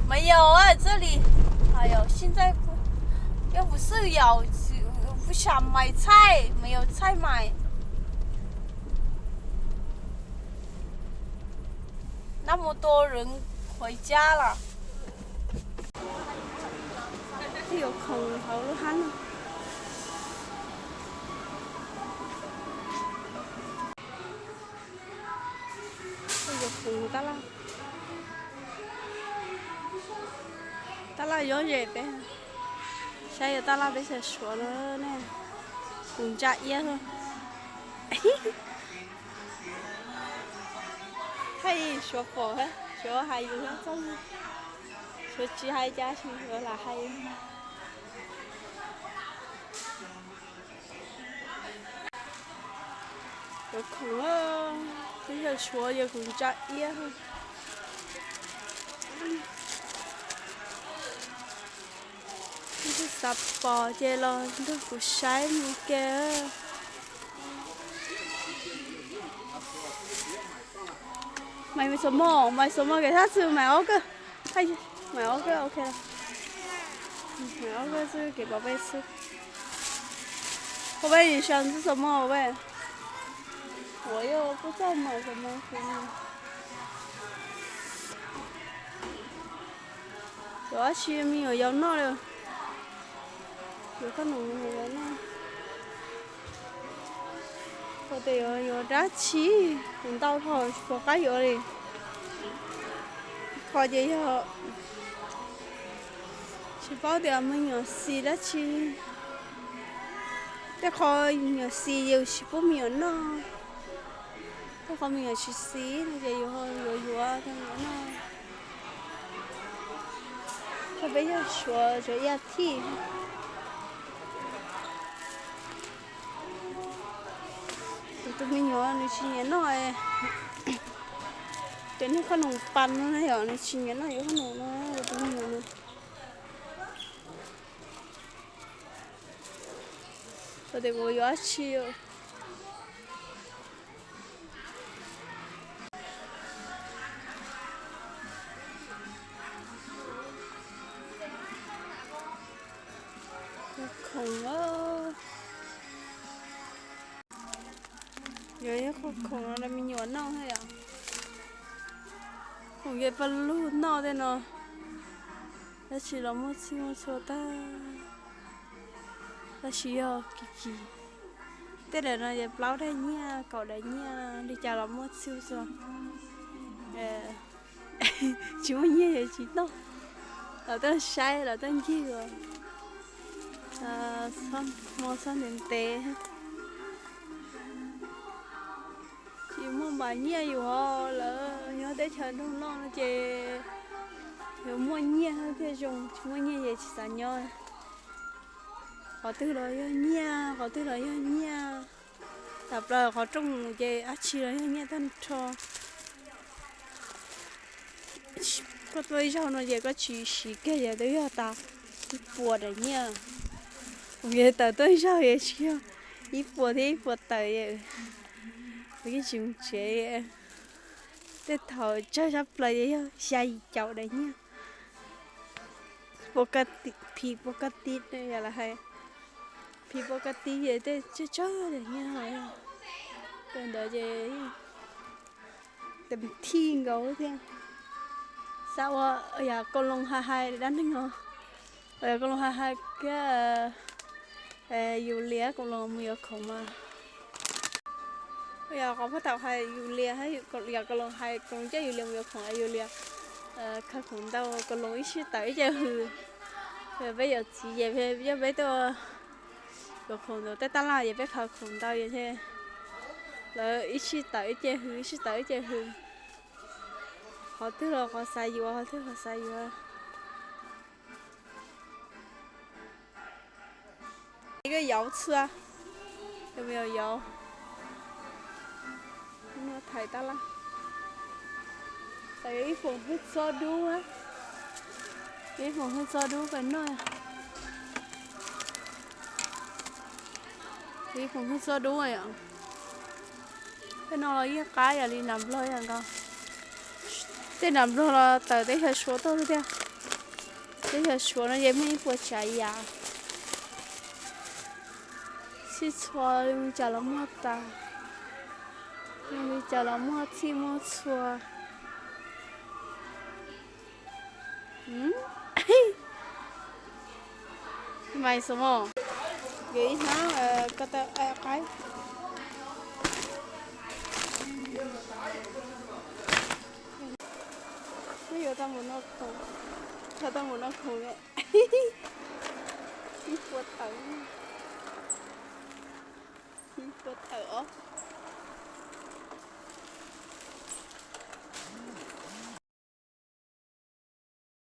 没有啊，这里，哎呦，现在不，又不是有，不想买菜，没有菜买。那么多人回家了。有空好了哈呢。 Tab laj, tab laj yob ze peb, saib yog tab laj peb xyaw suav no ne, kuv ntsa iab. Hais suav pom, suav hais yus txoj, suav tsis hais cas, suav lam hais. Yuav khoom, peb yog suav yog kuv ntsa iab. Xav pom ces los nrog kuv saib mus ke. Mày, mày số một, mày số một cái thắt sư mày ốc cơ. Hay, mày ốc cơ, ok. Mày ốc cơ sư cái bảo vệ sư. Cô bé gì sao sư số một bé? Ủa, yêu, cô sao mày số một? Yuav dab tsi me nyuam yaus noj li? Yuav qab num me nyuam yaus noj. Qhov tias yuav dab tsi, kuv ntau dhau tsis pom qab yuav li. Qhov ces yog tsis paub tias me nyuam xis dab tsi. Tej qho me nyuam xis yus tsis pub me nyuam noj, tej qho me nyuam tsis xis no ces yus yuav yuav rau me nyuam noj. Koj peb yog suav tsuas ib as thiv. Kuv tus me nyuam nws tsis nyiam noj, ces niag qhob noom pas no na yom, nws tsis nyiam noj yuav qhob noom no, kuv tus me nyuam no. Txog tias kuv yuav dab tsi. Khoom, yuav ib qho khoom no rau me nyuam noj thiab yom. Khoom ces paj lug noj tej no, tab sis los muaj txhij muaj txhua tag, tab sis yog kim kim. Tej daim no ces plaub daim nyiaj, kaum daim nyiaj, li cas los muaj txhij txhua. Tsis muaj nyiaj ces tsis noj. Lawv tuaj saib, lawv tuaj ncig os. Hmo txhob ntev ntev, tsis muaj npam nyiaj yus ho. Lawv nyob teb chaws nroog noj no ces yog muaj nyiaj thiaj zoo, tsis muaj nyiaj ces tsis xav nyob. Qhov twg los yog nyiaj, qhov twg los yog nyiaj. Tawm plaws qhov rooj mus ces dab tsi los yog nyiaj tag nrho. Koj tuaj ib zaug no ces koj tsis siv kiag ces twb yog tas ib puas daim nyiaj. Kuv tawm tuaj ib zaug es tsis yog ib puas thiab ib puas tawm, kuv yeej tsis mus tsev. Tej thaum tsawg sab plaws ces yog xya yim caum daim nyiaj. Pov ka ti, phim pov ka ti yam li hais, phim pov ka ti ces tej tsawg tsawg daim nyiaj, tej ntawd ces tes thij nkaus thiab. Xav ua yam Koos Loos hais hais dab neeg os, yam Koos Loos hais hais kiag, yus lias Koos Loos mus yuav khoom mas. Yog qhov phab thaum hais yus lias, yam Koos Loos hais Koos Loos coj yus lias mus yuav khoom, yus lias khaws khoom ntau, Koos Loos ib sij tawm ib ce hws. Peb yuav txiv ces yog peb tuaj yuav khoom ntawm tej tab laj ces peb khaws khoom ntau ces lawv ib sij tawm ib ce hws, ib sij tawm ib ce hws. Qhov twg los qhov xav yuav, qhov twg qhov xav yuav. Ib koj yauv txhua, yog me yauv, thais tab laj. Ib foom hwj txob dub, ib foom hwj txob dub pes noj. Ib foom hwj txob dub, tej no los yeej qab yam li nas nplog yam nkaus. Tej nram nplog los tawm teb chaws Suav tuaj tiag. Teb chaws Suav no ces muaj ib puas tsav yam. Sib txhua, li cas los muaj tas, li cas los muaj txhij muaj txhua. Mas xov mos, yuav ib hnab ko taw qaib. Twb yuav tau mus no khoom, tau mus no khoom, ib puas tawm, ib puas tawm os.